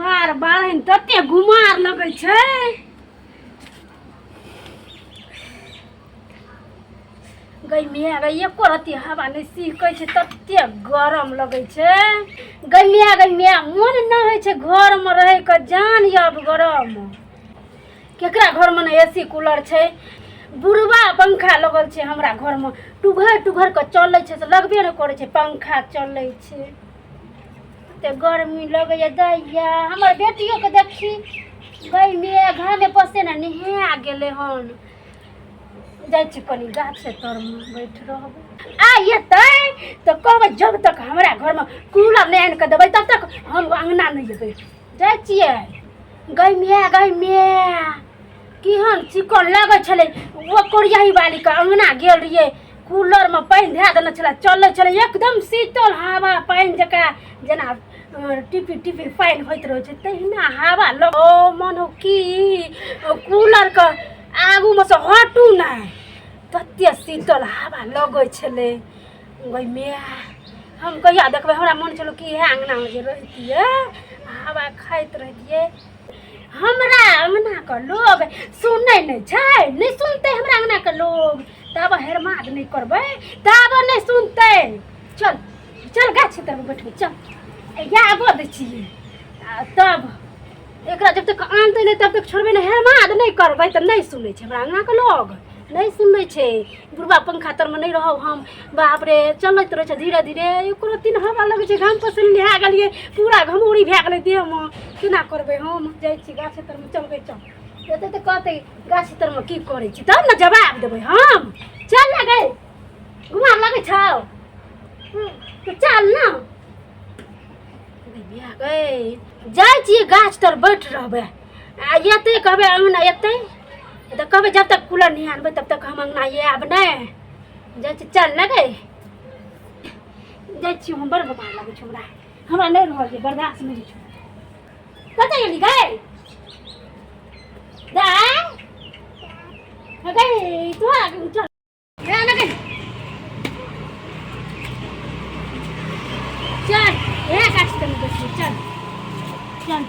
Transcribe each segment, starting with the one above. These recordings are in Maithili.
कुहार बाढ़नि तते गुमार लगै छै। गै मिया गै, एको रत्ती हवा नहि सिहकै छै, तते गरम लगै छै। गै मिया गै मिया, मोन नहि होइ छै घरमे रहैके, जान आब गरम। केकरा घरमे ने ए सी कूलर छै, बुढ़वा पंखा लगल छै। हमरा घरमे टुघर टुघर के चलै छै, से लगबे नहि करै छै, पंखा चलै छै। एते गर्मी लगैया दैया। हमर बेटियोके देखी गै मिया, घामे पसेना नहा गेलै हन। जाइ छी कनि गाछे तरमे बैठ रहबै। आ एतै तऽ कहबै, जब तक हमरा घरमे कूलर नहि आनि कऽ देबै तब तक हम अङ्गना नहि जेबै। जाइ छियै। गै माय गै माय, केहन चिकन लगै छलै। ओ कोरियाही वालीके अङ्गना गेल रहियै, कूलरमे पानि धए देने छलै, चलै छलै एकदम शीतल हवा, पानि जकाँ जेना टिपी टिपी पानि होइत रहै छै तहिना हवा लग। ओ मन हो की कूलरके आगूमे से हटू नहि, तते शीतल हवा लगै छलै। गै माय, हम कहिया देखबै? हमरा मन छलै कि इएह अङ्गनामे जे रहितियै, हवा खाइत रहितियै। हमरा अङ्गनाके लोग सुनै नहि छै, नहि सुनतै हमरा अङ्गनाके लोग। तब हेरमाद नहि करबै तब नहि सुनतै। चल चल, गाछ तरफ बैठबै, चल। या आबऽ दै छियै आ तब एकरा जब तक आनतै नहि तब तक छोड़बै नहि। हेरमाद नहि करबै तऽ नहि सुनै छै हमरा अङ्गनाके लोग, नहि सुनै छै। बुढ़बा पंखा तरमे नहि रहब हम। बाप रे, चलैत रहै छै धीरे धीरे, एको रत्ती नहि हवा लगै छै। घाम पसीना नहा गेलियै, पूरा घमौरी भए गेलै देहमे। केना करबै हम? जाइ छी गाछ तरमे, चलबै। चल एतै तऽ कहतै गाछ तरमे की करै छी, तब ने जवाब देबै हम। चल ने गै, घुमा लगै छौ तऽ चल ने। गै, जाइ छियै गाछ तर बैठ रहबै। आ एतै कहबै अङ्गना एतै तऽ कहबै, जब तक कूलर नहि आनबै तब तक हम अङ्गना आयब नहि। जाइ छी, चल ने गै। जाइ छी हम, बड़ बेमार लगै छै हमरा, हमरा नहि रहल छै, बर्दाश्त नहि होइ छै। कतऽ गेली गै दाइ? गै तोरा चल गै, चल हे गाछ तर बैठबै, चल चल।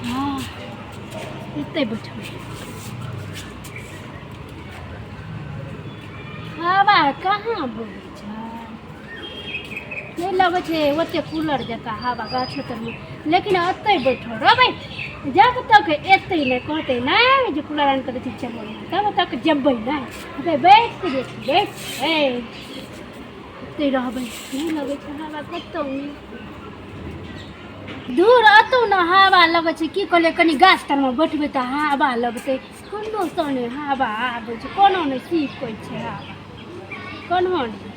हँ, एतै बैठबै। हवा कहाँ बहै छै? नहि लगै छै ओते कूलर जकाँ हवा गाछ तरमे, लेकिन एतै बैठल रहबै। जब तक एतै नहि, कहतै नहि जे कूलर आनि कऽ दै छी चलो, तब तक जेबै नहि। बैठ के जे बैठ एतै रहबै। नहि लगै छै हवा कतहु नहि, दूर अतौ ने हवा लगै छै। की कहलियै, कनि गाछ तरमे बैठबै तऽ हवा लगतै। कोनो सँ नहि हवा आबै छै, कोनो नहि सीखै छै हवा, कोनो नहि।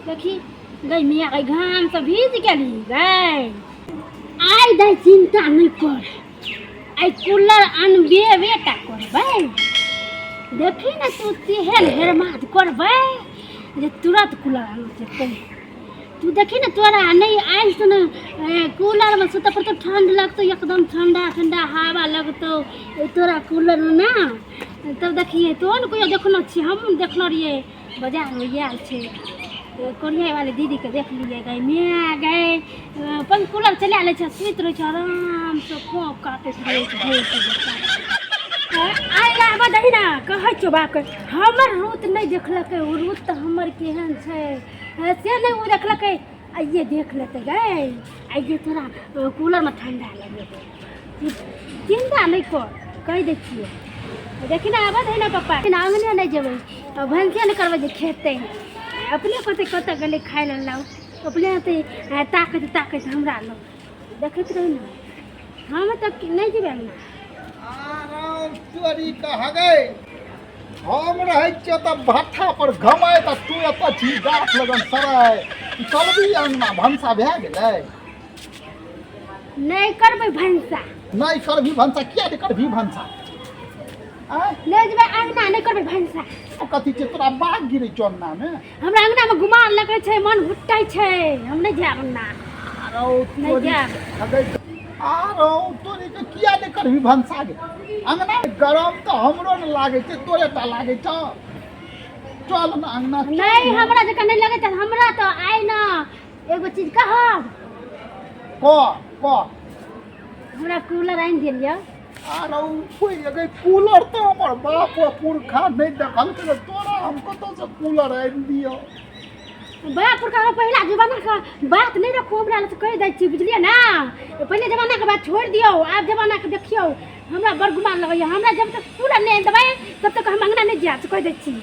देखी गै मिया गै, घामसँ भीज गेली गै। आइ दाइ चिन्ता नहि कर, आइ कूलर अनबेबे टा करबै। देखी ने तू, तेहन हेरमाद करबै जे तुरन्त कूलर आनऽ जेतै। तू देखी ने, तोरा नहि आयल तऽ ने कूलरमे सुतऽ पड़तौ, ठण्ड लगतौ, एकदम ठण्डा ठण्डा हवा लगतौ तोरा कूलरमे ने। तब देखिए तो ने, कहियो देखलो छियै? हमहूँ देखलो रहियै, बाजारमे आयल छै। कोरिया वाली दीदीके देखलियै गै माय गै, अपन कूलर चला लै छै, सुति रहै छै आरामसँ, फोक काटैत रहै छै भैंस जकाँ। आइ आबऽ दही ने, कहै छियौ बापके, हमर रूत नहि देखलकै ओ। रूत तऽ हमर केहन छै से नहि ओ देखलकै। आइए देख लेतै गै, आइए तोरा कूलरमे ठण्डा लगेबै। चिन्ता नहि कर, कहि दै छियै। देखी ने, आबऽ दही ने पप्पा, अङ्गने नहि जेबै, भनसे नहि करबै जे खेतै। अपने कहतै कतऽ गेलै खाय लए लाउ। अपने हेतै ताकैत ताकैत हमरा लग देखैत रही ने। हम तऽ नहि जेबै अङ्गना। आराम चोरी कहगै, हम रहै छियौ तऽ भट्ठा पर घमैत आ तू एतऽ छी गाछ लगन सराय। चलबी अङ्गना? भनसा भए गेलै? नहि करबै भनसा। नहि करबी भनसा? किया नहि करबी भनसा? आँय? नहि जेबै अङ्गना, नहि करबै भनसा। ओ कथी छै, तोरा बाघ गिरै छौ अङ्गनामे? हमरा अङ्गनामे गुमार लगै छै, मन घुटै छै, हम नहि जायब अङ्गना। आरो नहि तोरी जायब। हगै, आरो तोरी के किया नहि करबी भनसा गे? अङ्गना गरम तऽ हमरो ने लागै छै, तोरे टा लागै छौ? चल ने अङ्गना, चल नहि ने। हमरा जकाँ नहि लगै छै। हमरा तऽ आइ ने एगो चीज कहब। कह कह। हमरा कूलर आनि देलियै। आरो कोइ अगर कूलर तऽ हमर बाप आ पुरखा नहि देखलकै तऽ तोरा हम कतऽसँ कूलर आनि दिअ? बाप पुरखा पहिला जमानाके बात नहि रखू, हमरा लग कहि दै छी, बुझलियै ने? पहिले जमानाके बात छोड़ि दियौ, आब जमानाके देखियौ। हमरा बड़ गुमान लगैए। हमरा जब तक कूलर नहि आनि देबै तब तक हम अङ्गना नहि जायब, से कहि दै छी।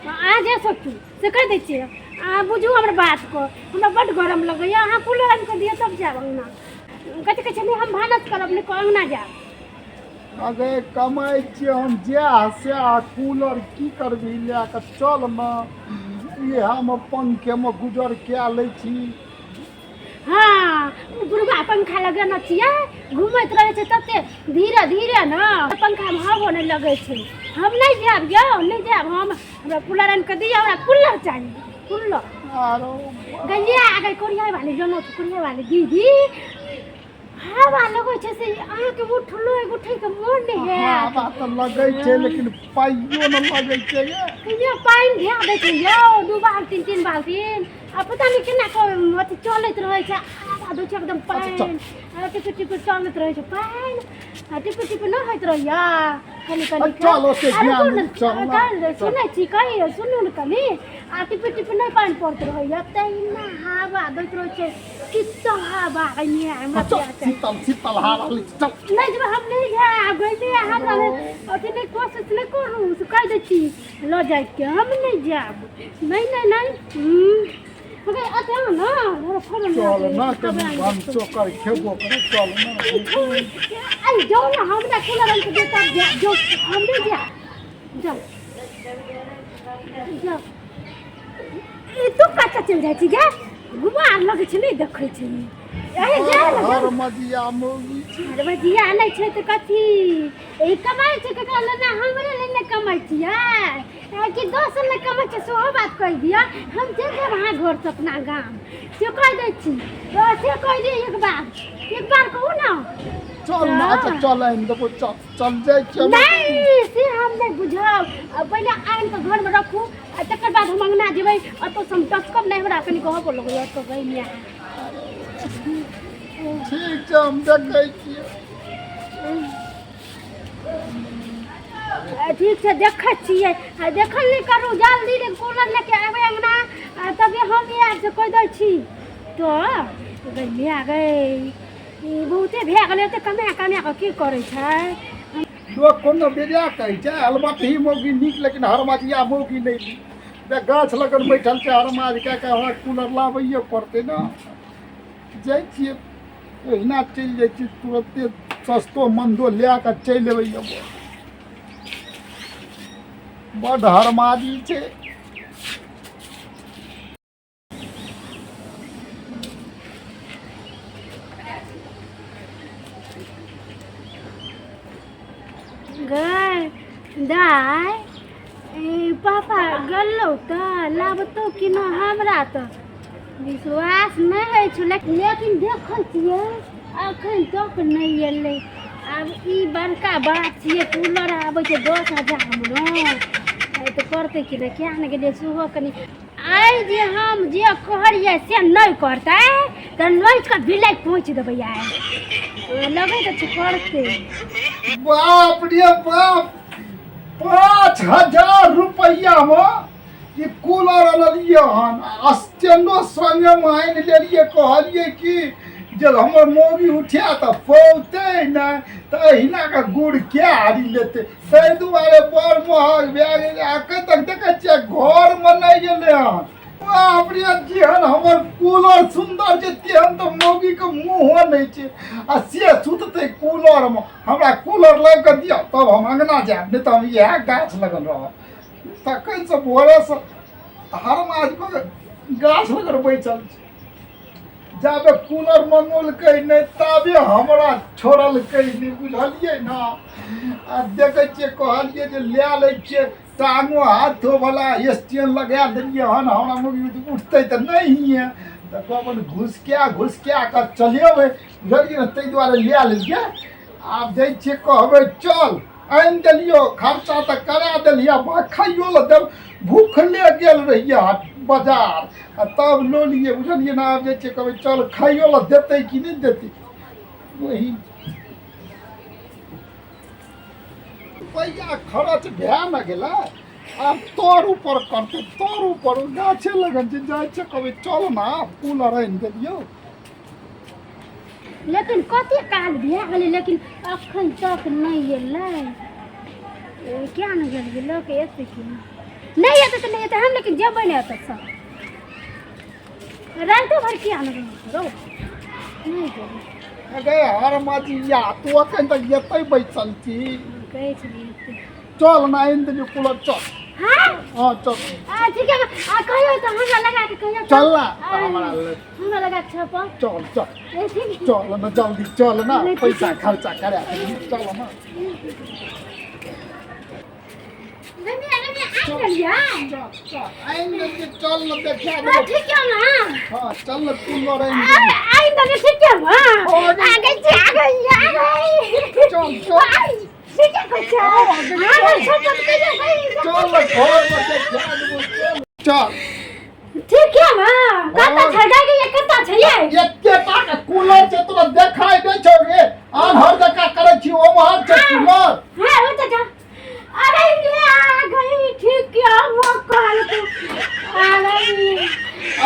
अहाँ जे सोचू से कहि दै छियै। अहाँ बुझू हमर बातके, हमरा बड्ड गरम लगैए। अहाँ कूलर आनि कऽ दिअ तब जायब अङ्गना। कथी कहै छै? नहि हम भानस करब, नहि अङ्गना जायब। अगे कमाइ छियै हम जएह सएह, कूलर की करबही लए कऽ? चल ने, इएहमे पंखेमे गुजर कए लै छी। हँ, ओ बुढ़वा पंखा लगेने छियै, घूमैत रहै छै तते धीरे धीरे ने, पंखामे हवो नहि लगै छै। हम नहि जायब यौ, नहि जायब हम। हमरा कूलर आनि कऽ दिअ, हमरा कूलर चाही, कूलर। आरो गैया आ गई कोरिया वाली, जनो कोरिया वाली दीदी, हवा लगै छै से अहाँके उठलो उठैके मोन नहि हैत। हवा तऽ लगै छै, लेकिन पाइयो ने लगै छै यै। कहियो पानि धए दै छै यौ, 2 बाल्टीन 3 बाल्टीन, आ पता नहि केना कऽ अथी चलैत रहै छै, आधा दै छै एकदम पानि, आ टिपि टिपि चलैत रहै छै पानि, आ टिपि टिपि नहि होइत रहैया कनि कनि। चल, ओते ज्ञान नहि, चल ना, चल। सुनै छी, कही सुनू ने कनि, आ टिपि टिपि नहि पानि पड़ैत रहैया, तहिना हवा दैत रहै छै, शीतल हवा। एहिमे हमरा चल, प्यार छै। शीतल शीतल हवा लै छी, चल। नहि जेबै हम, नहि जायब। गइले हमरा अथी नहि, कोशिश नहि करू, से कहि दै छी लऽ जाइके, हम नहि जायब, नहि नहि नहि। मगर अते ने हमरा फोन। चल ना, कनि भनसो कर खेबो कर, चल ना। आई जाओ ना, हमरा कूलर आनि कऽ दे तब जायब। जाओ, हम नहि जायब, जाओ जाओ। ई तू कतऽ चलि जाइ छी गे? गुमार लगै छै, नहि देखै छै। अरे जा ने, हर जाउ। मजिया मौगी छै। अरे भजिया नहि छै तऽ कथी? ई कमाइ छै ककरा लेना? हमरे लेने कमाइ छियै कि दोसर लए कमाइ छियै? सेहो बात कहि दिअ। हम चलि जायब अहाँ घरसँ अपना गाम, से कहि दै छी। तऽ से कहि दिअ एक बार, एक बार कहू ने। चल ना, अच्छा चल, आनि देबो, चल चल जाइ छियै। नहि, से हम नहि बुझब। आ पहिले आनि कऽ घरमे रखू, आ तकर बाद हम अङ्गना जेबै। ओतऽसँ हम टसकब नहि, हमरा कनि कहबो लगैए ओतऽ गइमे। ठीक छै, हम देखै छियै। ठीक छै, देखै छियै। आ देखल नहि करू, जल्दी ने कूलर लेके आबै अङ्गना, आ तबे हम आयब, से कहि दै छी। तऽ गई आ गई, ई बहुते भए गेलै। ओते कमा कमा कऽ की करै छै? लोक कोनो बेजा कहै छै, हलमटही मौगी नीक लेकिन हरमजिया मौगी नहि नीक। बे गाछ लगन बैठल छै हरमाज कए कऽ, हमरा कूलर लाबैए पड़तै ने। जाइ छियै, ओहिना चलि जाइ छियै, तुरन्ते सस्तो मन्दो लए कऽ चलि अबै। बड्ड हरमाजी छै। गै दाय, ए पापा गेलौ तऽ लाबतौ कि न? हमरा तऽ विश्वास नहि होइ छौ, लेकिन देखै छियै अखन तक नहि एलै। आब ई बड़का बात छियै, कूलर आबै छै 10,000मे ने, तऽ करतै कि नहि? किया ने गेलियै सेहो कनि। आइ जे हम जे कहलियै से नहि करतै तऽ नोचि कऽ बिलाइ पहुँच देबै। आइ लगै तऽ छै करतै। बाप रे बाप, 5000 रुपैआमे ई कूलर अनलियै हन, आ स्टैंडो संगेमे आनि लेलियै। कहलियै कि जे हमर मौगी उठा तऽ पौतै नहि तऽ एहिना के गुड़ के हारी लेतै, ताहि दुआरे बड़ महग भए गेलै। एखन तक देखै छियै घरमे नहि गेलै हन। बाप रे, जेहन हमर कूलर सुन्दर छै तेहन तऽ मौगीके मुँहो नहि छै, आ से सुततै कूलरमे। हमरा कूलर लाबि कऽ दिअ तब हम अङ्गना जायब, नहि तऽ हम इएह गाछ लगन रहब। तखनसँ भोरेसँ हर मासके गाछ लगन बैसल छी। जाबे कूलर मंगौलकै नहि ताबे हमरा छोड़लकै नहि, बुझलियै ने? आ देखै छियै, कहलियै जे लए लै छियै टांगो हाथो वाला स्टैंड लगा देलियै हन। हमरा मुगी उठतै तऽ नहिए, तऽ अपन घुसका घुसका कऽ चलेबै, बुझलियै ने? ताहि दुआरे लए लेलियै। आब जाइ छियै, कहबै चल आनि देलियौ, खर्चा तऽ करा देलियै, बा खाइयो लए देब। भूखले गेल रहियै हाट बाजार आ तब लऽ लियै, बुझलियै ने? आब जाइ छियै, कहबै चल, खाइयो लए देतै कि नहि देतै? वही रुपैआ खर्च भए ने गेलै, आब तोर ऊपर करतै, तोर ऊपर। ओ गाछे लगन छै, जाइ छै कहबै चल ने आब कूलर आनि देलियौ। लेकिन कते काल भए गेलै, लेकिन अखन तक नहि एलै। किया नहि गेलियै लऽ के? एतै कि नहि? नहि एतै तऽ नहि एतै, हम लेकिन जेबै नहि एतऽसँ। रातिो भरि किया नहि रहौ रौ? नहि जेबै। अगे हर मजिया, तू अखन तक एतै बैसल छी? कहै छलियै एतै। चल ने, आनि देलियौ कूलर, चल। हाँ। हँ, चल। आ ठीक है, आ कहियो तऽ हमरा लगा के कहियो। चल ना हमरा लग। हमरा लगा के छप। चल चल। ए, ठीक। चल ना, जल्दी चल ना। नहीं, ठीक पैसा है। खर्चा करा देलियै, चल ना। गमिया गमिया आइ गेलियै। चल चल, आनि देलियै, चल ना, देखा हाँ, देबौ। ठीक है ना? हाँ, चल ना, कूलर आनि आ देलियै। आई तो ठीक है ना? हो गई। आ गई छी, आ गई, आ गई। चल चल। आई ठीक है कुछ। हाँ, आ गई, हाँ। चल। सब सब कहियो कहियो। चल ना, घर में देखा देबौ, चल चल। ठीक है ना? कत्ता हाँ। छै गई, कत्ता छै ये? एकेटा के कूलर छै, तोरा देखाइ दै छौ रे? आन्हर जकाँ करै छी, ओम्हर छै कूलर। हाँ, वो तो जा। अरे ये आ गई, ठीक है वो कहल तू आ गई।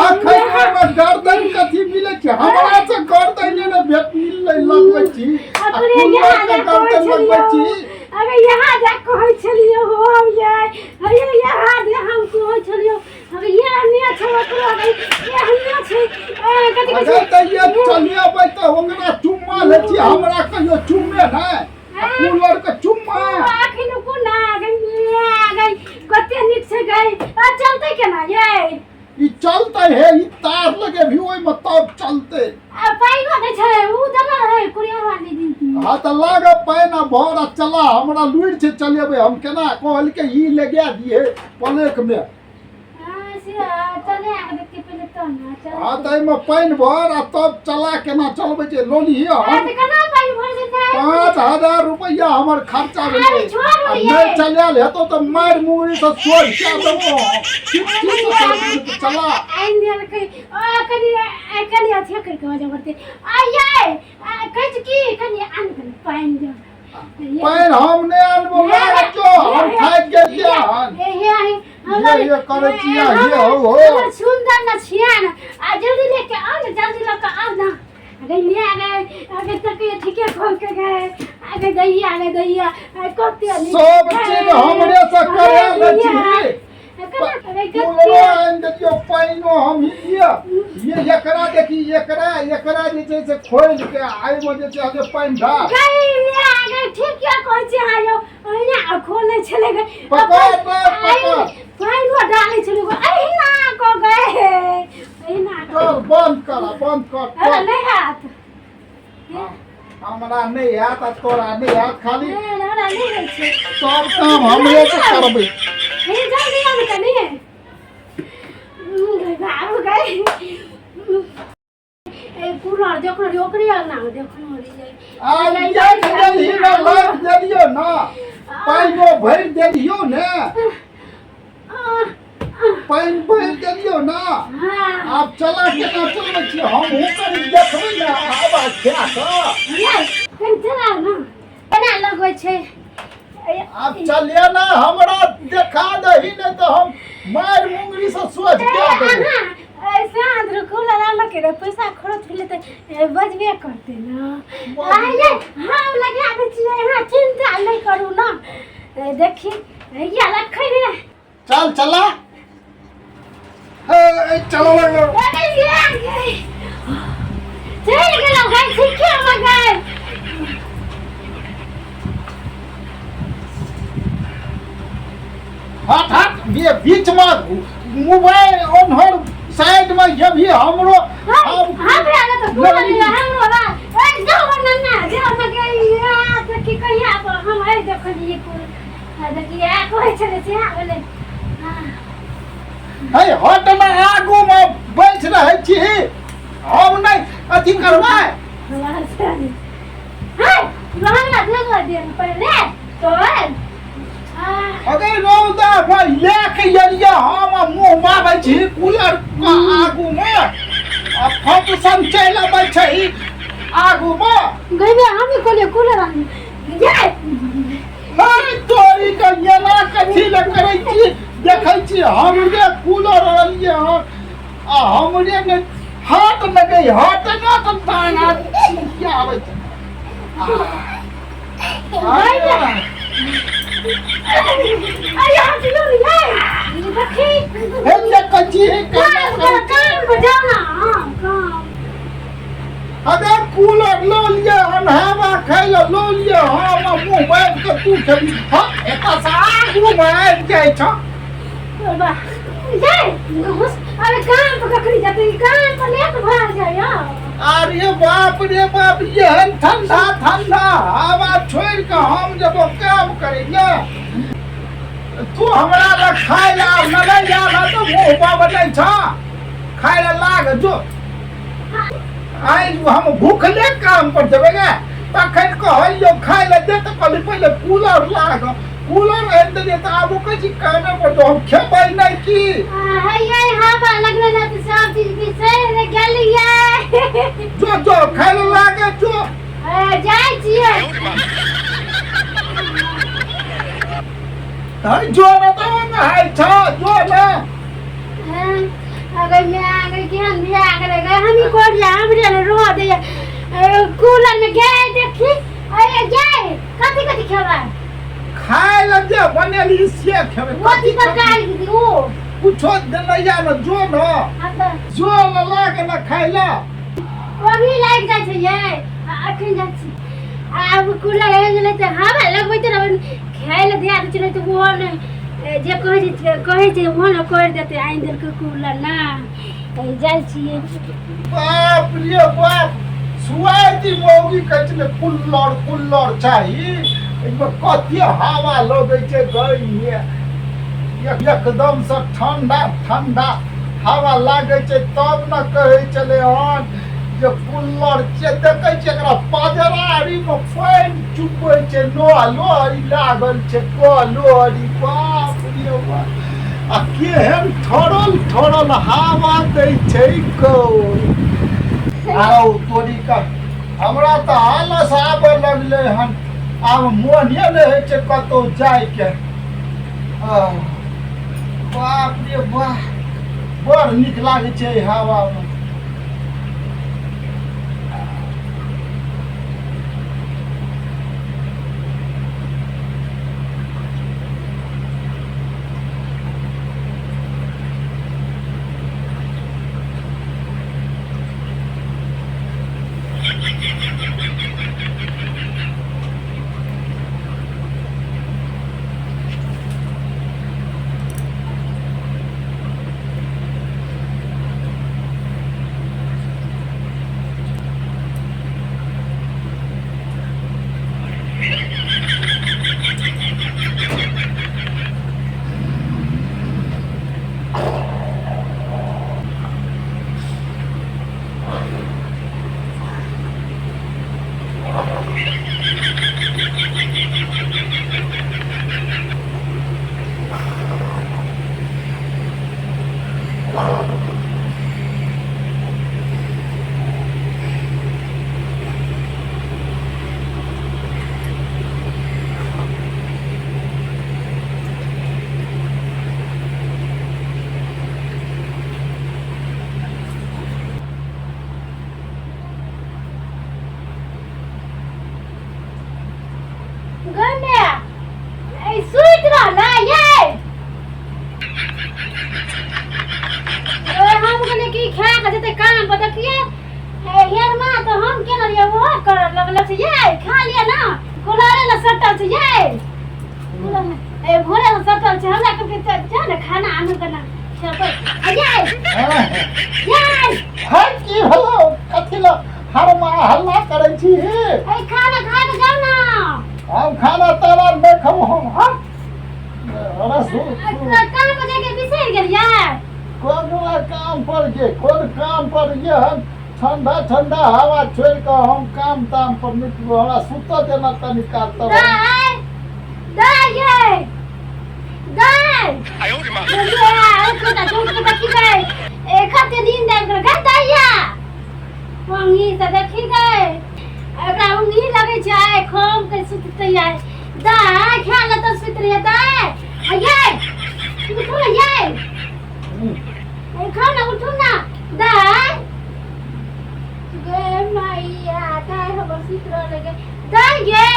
अखन ओहिमे गर्दन कथी मिलै छै? हमरा से गर्दन ने भेट मिललै लगबै छी आ अखने कूलर यहाँ के जा कहै गर्दन लगबै छलियौ। छी। अरे यहाँ जा कहै छलियौ हो ये, अरे यहाँ जे हम कहै छलियौ, अरे ये अन्य छै ओकरो, अरे ये अन्य छै। ए, कथी कहै अगर छै? तऽ ये चलिएबै तऽ ओकरा चुम्मा लै छी, हमरा कहियो चुम्मे नहि आ कूलर के चुम्मा। अखन कोना गई, आ गई, कते नीक छै गई। आ चलतै केना ये? ई चलते हे, ई तार लगेबही ओहिमे तब चलते। आ पाइनो दै छै उ देने रहै कुरिया वाली दीदी। हाँ तऽ लाग पानि आ भर आ चला। हमरा लुरि छै चलेबै हम केना? कहलकै ई लगा दिहे पलेक मे। हाँ, से चले आके देखते पहिले तो ना चल। हाँ, तऽ एहिमे पानि भर आ तब चला, केना चलबै छै लोली। आ हम तऽ केना पानि भर जेतै? 5000 रुपैआ हमर खर्चा भेलै। अरे छोड़ू। आ ये। नहि चलायल हेतौ तऽ मारि मुंगरी से सोझ कए देबौ। ठीक ठीक से चल, चला। आइन देलकै। आ कनि आ कनि अथी करि के वजह करते आ ये आ कहै छै की कनि आन, कनि पानि दे। पानि हम नहि आनबो, लाग जो, हम थाकि गेलियै हन। हे हे हे। ये ये करै छियै, ये हो हो। हमर सुंदर न छिया न, आ जल्दी लेके आओ न, जल्दी लऽ के आओ न। अरे ले आ गए, अगे तक ये ठीके खोल के गए। अगे दैया, अगे दैया, आ कते नीक। सब चीज हमरे से करा लै छी। अरे कूलरो कते आनि देलियौ, पानिओ हम ही लिअ। ये एकरा देखी, एकरा एकरा जे छै से खोलि के एहिमे जे छै से पानि ढार। गई ले आ गए, ठीक क्या कहै छी अहाँ यौ? ओहिना खोलै छलै गए। पकड़, पकड़। पानिओ डालै छलै गो, अहिना कऽ गए, अहिना कऽ। चल, बंद कर, बंद कर। अरे चल। नहि हैत। हमरा नहि हैत आ तोरा नहि हैत खाली। नहि, हमरा नहि होइ छै। सब काम हमरे से करबै। हे, जल्दी आउ कनि। बाबू गए। ए कूलर देखलो रे, ओकरे अंगना मे देखलो रे। आ देख देलही ने, लाइट देलियौ ने, पानिओ भरि देलियौ ने, पानि भरि देलियौ ने। हाँ। आब चला, केना चलबै छियै? हमहूँ कनि देखबै ने हवा खा कऽ। ये कनि चला ने, केना लगबै छै। आब चलिए ना, हमरा देखा दही, नहि तऽ हम मारि मुंगरी से सोझ कए देबै। ऐसा कूलर आनलकै रे, पैसा खर्च भेलै तऽ बजबे करतै ने। आइए हम लगा दै छियै, अहाँ चिन्ता नहि करू ने। देखी, हैया रखै ने। चल, चला हे, चलो लगो। चलि गेलहुँ गाय, ठीके मे गाय। हट हट, ये बीच में मोबाइल ओन्हर साइड में ये भी हमरो आब। हमरा ने तऽ कूलर ये हमरो ना। ए जाओ नन्ना, जाओ न गई। आ देखी कहिया पर हम आइ देखलियै कूलर, आ देखिए आ कहै छलै से आ गेलै। हाँ। हे, हट ना, आगू में बैठ रहै छी, हम नहीं अथी करबै। हमरा से हाय हमरा देखऽ दे ने पहिले तो। हाँ। अगर रौदा में लेके एलियै हम आ मुँह मारै छी कूलर के आगू में आ फटसन चलि अबै छै आगू में। गइबे, हम कहलियै कूलर आनी ये। हे तोरी के एना कथी लए करै छी? देखै छी हमरे कूलर अनलियै हन आ हमरे ने हट ने गई, हट ने तऽ दाना छिकिया आबै छै। अरे हटियो रे देखी। हे देखै छी काम कर, काम पर जाओ ना। हाँ, काम। अरे कूलर लऽ लिअ हन, हवा खाइ लए लऽ लिअ। हम मुँह बाबि कऽ तू खेबही? हँ, एतऽ सँ आगूमे आबि जाइ छह। जाय अरे काम पर कखनी जतै? काम पर लेट भऽ जाइ। अरे बाप रे बाप, एहन ठंडा ठंडा हवा छोड़ि कऽ हम जेबो काम करै लए? तू हमरा लग खाय लए आब नहि आब तऽ मुँह बाबनै छह। खाय लए लाग जो। आइ हम भूखले काम पर जेबै गे? तखन कहलियौ खाय लए दे तऽ कहली पहिले कूलर लाग। कूलर आनि देलियै तऽ आब ओ कहै छी कामे पर जो, हम खेबै नहि की? हे हवा लगले ना तऽ सब चीज बिसरि गेलियै। जो जो, खाय लए लागे जो। जाइ छियै। है जो ने तऽ नहाय छ, जो ने। अगर मैं आ गई केहन भए गेलै गै? हमही कोरिया हमरे ने रह दे कूलर में गए। देखी, अरे गए, कथी कथी खेबै? खाय लए जे बनेली से खेबै। वो कथी चीज तरकारी दीदी ओ कुछो देलैया ने। जो ने। हम तऽ जो ने, लाग ने खाय लए। अभी लागि जाइ छै ये। अखन जाइ छी। आब कूलर आबि गेलै तऽ हवा लगबैते रहबै। खाय लए दिया दै छै, नहि तऽ ओहो नहि जे कहै छै, कहै छै ओहो ने करि देतै। आनि देलकै कूलर ना, जाइ छियै। बाप रे बाप, सुआइती मौगी कहै छलै कुल्लर कुल्लर चाही। एहिमे कते हवा लगै छै गई, एकदमसँ ठंडा ठंडा हवा लागै छै। तब ने कहै छलै हन जे कुल्लर छै। देखै छियै एकरा पजरारीमे पानि चुबै छै, लोहा लोहरी लागल छै, कह लोहरी। बाप रे बाप, आ केहन ठरल ठरल हवा दै छै गौ। आउ तोरी का, हमरा तऽ आलस आबऽ लगलै हन। आब मोने नहि होइ छै कतहु जाइके। आह, बाप रे बाप, बड़ नीक लागै छै एहि हवामे। गै माय, ए सुति रहलै यै। ए हम कहलियै कि खा कऽ जेतै काम पर, देखियै ए हेर माँ तऽ हम केना रहियै, ओहो करऽ लगल छै यै। खा लिअ ना, कुलरे लए सटल छै यै, ए भोरे लए सटल छै। हमरा कहलकै तऽ जा ने खाना आनू केना खेबै यै। यै। है की भेलौ? कथी लए हरमा हल्ला करै छी? ए खाना खा कऽ जाउ ना। हम खाना ताना नहि खाउ हम। हम अरे काम पर जाके बिसरि गेलियै? कोन काम पर गे? कोन काम पर गे? हम ठंडा ठंडा हवा छोड़ि कऽ हम काम ताम पर निकलू? हमरा सुतऽ देना कनी काल तब। दाइ, दाइ यै, दाइ देखी गए, ए कते नींद आबि गेल गै दैया। उंगी तऽ देखी गै, एकरा उंगी लगै छै। आइ खम के सुततै, आइ दाय खा ले तऽ सुति रहियै दाय। आ यै, उठू ने यै। ए, खाउ ने, उठू ने दाय। गे मैया, दाय हमर सुति रहलै गे। दाय गे,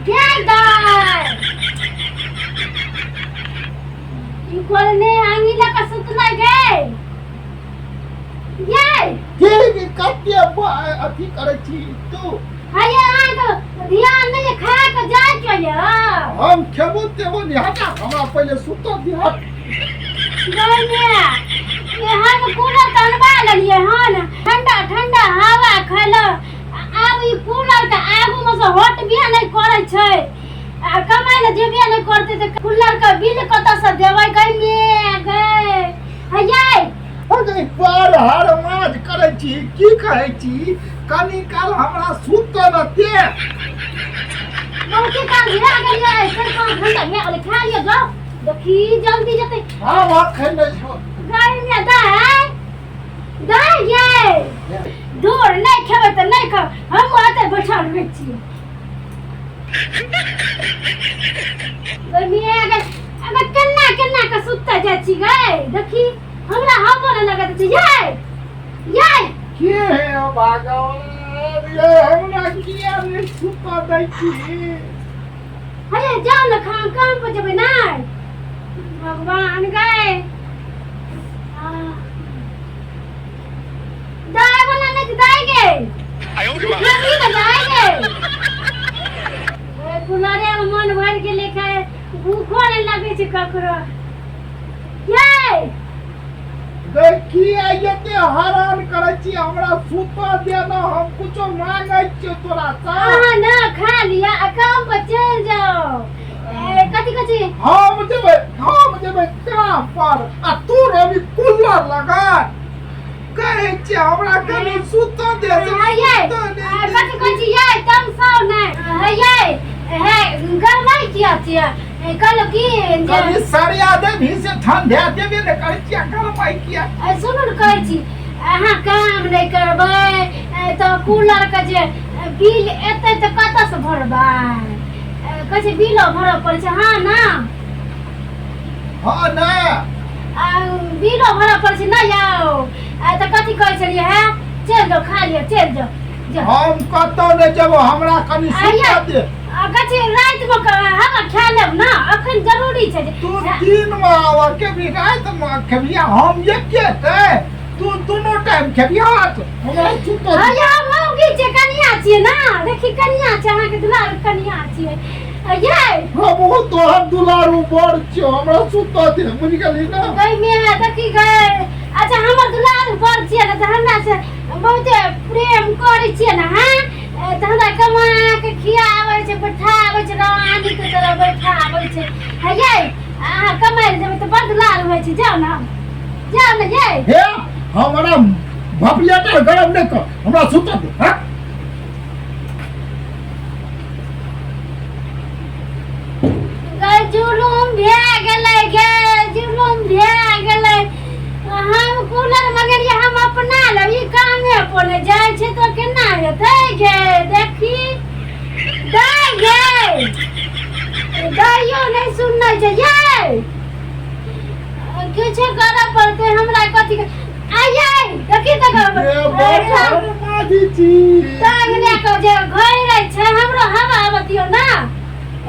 गे दाय, ई कोने आंगी लऽ कऽ सुतलै गे यै? के कते अथी करै छी तू? हये, अहाँके ध्यान नहि यऽ, खा कऽ जाइ के यऽ। हम खेबो तेबो नहि, हटा, हमरा पहिले सुतऽ दिहऽ। गैमे हम कूलर तऽ अनबा लेलियै हन, ठंडा ठंडा हवा खाय। आब ई कूलर के आगू मे से हटबे नहि करै छै आ कमाइ लए जेबे नहि करतै तऽ कूलर के बिल कतऽ से देबै? गैमे गै, हयै। अरे पर हर माज करै छी, की कहै छी? कनी काल हमरा सुतऽ न दे। बहुते काल भए गेलियै, 4-5 घंटा भए गेलै। खा लिअ, जाउ, देखी जल्दी जेतै। हम अखन नहि छौ। गैमे दाय, दाय यै, दूर नहि खेबै तऽ नहि खाउ, हम ओतऽ बैठल रहै छियै। गै मिया गै, अगर केना केना के सुतऽ जाइ छी गै, देखी हमरा हवो नहि लगैत छै। यै यै। के हे भगवान ये, हमरा किया नहि सुतऽ दै छी? हे जाउ ने, खाम काम पर जेबै नहि। भगवान गै, दाय बना नहि दाय गे, खेबही तऽ दाय गे। कूलरे मे मन भरि गेलै खाय, भूखो नहि लगै छै ककरो यै। गै, किया एते हरान करै छी? हमरा सुतऽ दे ना, हम कुछो मांगै छियौ तोरा से? अहाँ ना खा लिअ आ काम पर चलि जाउ। ए, कथी कथी? हम जेबै, हम जेबै काम पर आ तू रवि कूलर लगा। कहै छियै हमरा कनि सुतऽ दे से। हयै। सुतऽ नहि दै। कथी कहै छी यै? तमसाउ नहि हयै। हे, गरमाइ किया छियै? कहलहुँ की जे कनि सरिया देबही से ठंडा देबे ने करै छियै, गरमाइ किया? सुनू ने, कहै छी अहाँ काम नहि करबै तऽ कूलरके जे बिल एतै तऽ कतऽसँ भरबै? कहै छै बिलो भरऽ पड़ै छै, हँ ना? हँ ने। आ बिलो भरऽ पड़ै छै नहि यौ? तऽ कथी कहै छलियै? हे चलि जाउ, खा लिअ, चलि जाउ, जाउ। हम कतौ नहि जेबो, हमरा कनि सुतऽ दे। आ कथी रातिमे हवा खा लेब ने, अखन जरूरी छै जे तू दिन मे आबऽ खेबही, राति मे खेबही, आ हम एके ते तू दुनू टाइम खेबही। हट, हमरा सुतऽ दे। हँ, हम मौगी छियै, कनिया छियै ना। देखी, कनिया छै, अहाँके दुलारू कनिया छियै यै। हमहूँ तोहर दुलारू बड़ छियौ, हमरा सुतऽ दे, बुझि गेलही ने? गै मे देखी गै, अच्छा हमर दुलारू बड़ छियै ने तऽ हमरा से बहुते प्रेम करै छियै ने? हाँ, तऽ हमरा कमा के खियाबै छै, बैठाबै छै, रानी के तरह बैठाबै छै। हे यै, अहाँ कमाइ लए जेबै तऽ बड़ दुलारू होइ छै। जाउ ने, जाउ ने यै। हे, हमरा भपलेटर गरम नहि कर, हमरा सुतऽ दे। हँ। गै जुलुम भए गेलै गे, जुलुम भए गेलै। हम कूलर मगेलियै हम अपना लए, ई कामे पर नहि जाइ छै तऽ केना हेतै गे? देखी दाइ गे, दाइयो नहि सुनै छै यै। किछु करऽ पड़तै हमरा। कथी आइ देखी तऽ ए बड़ हरमादी छी। टांग लए कऽ जे घर रहै छै, हमरो हवा आबऽ दियौ ने।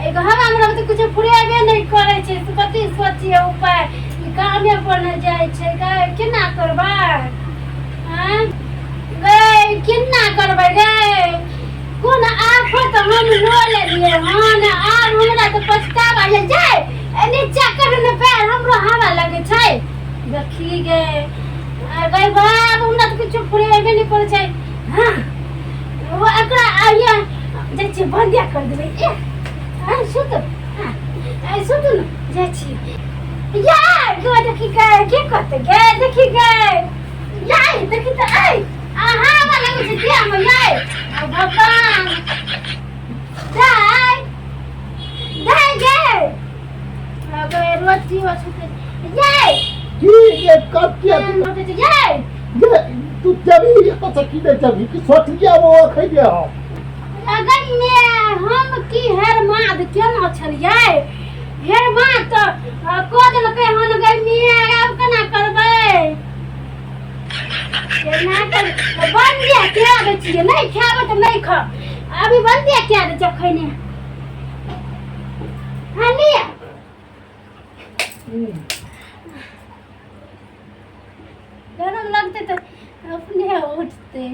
एगो हवा हमरा तऽ कुछो फुरेबे नहि करै छै। से कथी सोचियै उपाय? ई कामे पर नहि जाइ छै गै, केना करबै? आँय गै, केना करबै गै? कोन आफत हम लऽ लेलियै हन, आब हमरा तऽ पछतावा ये। जाय नीचा करू ने पैर, हमरो हवा लगै छै। देखी गे गै बाप, हमरा तऽ किछु फुरेबे नहि करै छै। हँ, ओ एकरा आइए जाइ छियै, बंदे कर देबै। ए आ सुत, आ सुत ने, जाइ छियै। या गो देखी गे, के कहतै गे? देखी गे याय, देखी तऽ ऐ अहाँ हवा लगै छै देहमे याय। आ भगवान, दाय, दाय गे, अगे रोटी सुते याय। की गे, कते रोटी याय? गे, तू जेबही एतऽ से की नहि जेबही? कि सोचलियै वो अखन हम अगर मैं हम की हेरमाद केना छलियै? हेरमाद तऽ कऽ देलकै हन गै मिया, आब केना करबै? केना कर बंदे कए दै छियै, नहि खायबै तऽ नहि खाउ। अभी बंदे कए दै छियै खैने। हाँ लिअ। गरम लगतै तऽ अपने उठतै।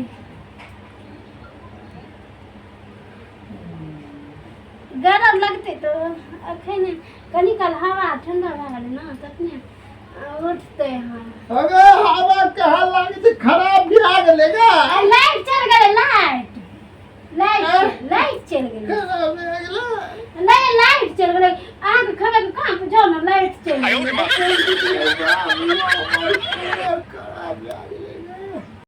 गरम लगतै तऽ अखन कनी काल हवा ठंडा भए गेलै ने, तखने उठतै। हँ, अरे हवा कहाँ लागै छै?